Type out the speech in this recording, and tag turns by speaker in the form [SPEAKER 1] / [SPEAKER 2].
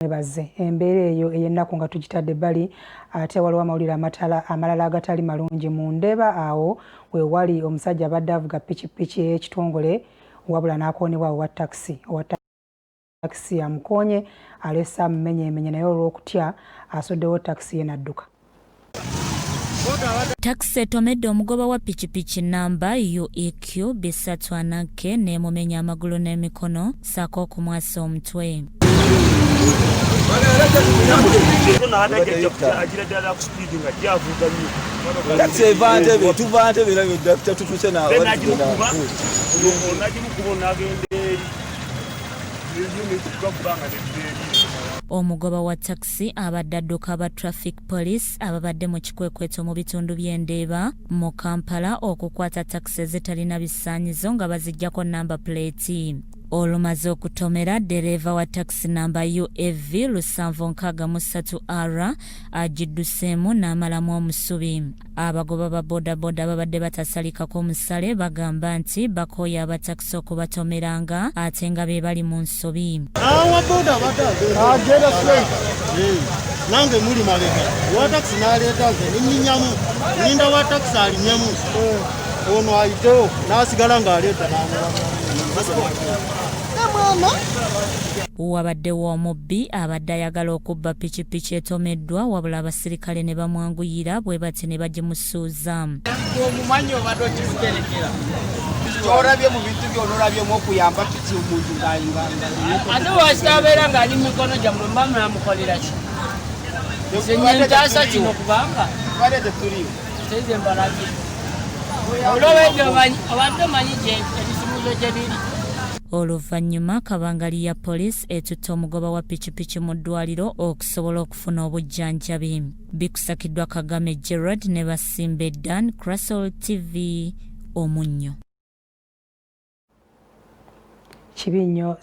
[SPEAKER 1] Mwebaze embeera eyo ey'ennaku nga tugitadde ebbali, ate waliwo amawulire amalala agatali malungi. Mu Ndeeba awo we wali omusajja abadde avuga pikipiki ey'ekitongole wabula n'akoonebwa owa takisi. Owa takisi amukoonye alese amumenyeemenye naye olw'okutya asuddewo takisi ye n'adduka.
[SPEAKER 2] Takisi etomedde omugoba wa pikipiki namba UEQ bisatu ana K n'emumenya amagulu n'emikono ssaako okumwasa omutwe.
[SPEAKER 3] Takisi eva Ntebe, tuva Ntebe era tetutuse nawo.
[SPEAKER 2] Omugoba wa takisi abadde adduka aba Traffic Police ababadde mu kikwekweto mu bitundu by'e Ndeeba mu Kampala okukwata takisi ezitalina bisaanyizo nga baziggyako namba puleeti. Olumaze okutomera ddereeva wa takisi namba UAV 763 R agidduseemu n'amalamu omusubi. Abagoba ba bodaboda ababadde batasalikako musale bagamba nti bakooye abatakisi okubatomeranga ate nga be bali mu nsobi.
[SPEAKER 4] Awa boda abadde agenda straight, nange muli mabega wa takisi n'aleeta nze ninninyamu, ninda wa takisi alinyemu ono ayitewo n'asigala ng'aleeta n'amulaba.
[SPEAKER 2] Wabaddewo omubbi abadde ayagala okubba pikipiki etomeddwa wabula abasirikale ne bamwanguyira bwe bati ne bagimusuuza.
[SPEAKER 5] Omumanyi obadde okimuterekera kyorabye mu bintu byona olabyemu okuyamba piki omuntu
[SPEAKER 6] ate wasita abeera ng'ali mu mikono gyammwe mba munamukolera ki? Nze ntaasa kino kubanga
[SPEAKER 5] tubadde tetuliwo.
[SPEAKER 6] Nze mbalabye olwobedde obadde omanyi ebisumuzo gye biri.
[SPEAKER 2] Oluvannyuma kabangali ya poliisi etutte omugoba wa pikipiki mu ddwaliro okusobola okufuna obujjanjabi. Bikusakiddwa Kagame Gerard ne Basimbe Dan, Crasol TV, Omunnyo.
[SPEAKER 1] Kibi nnyo.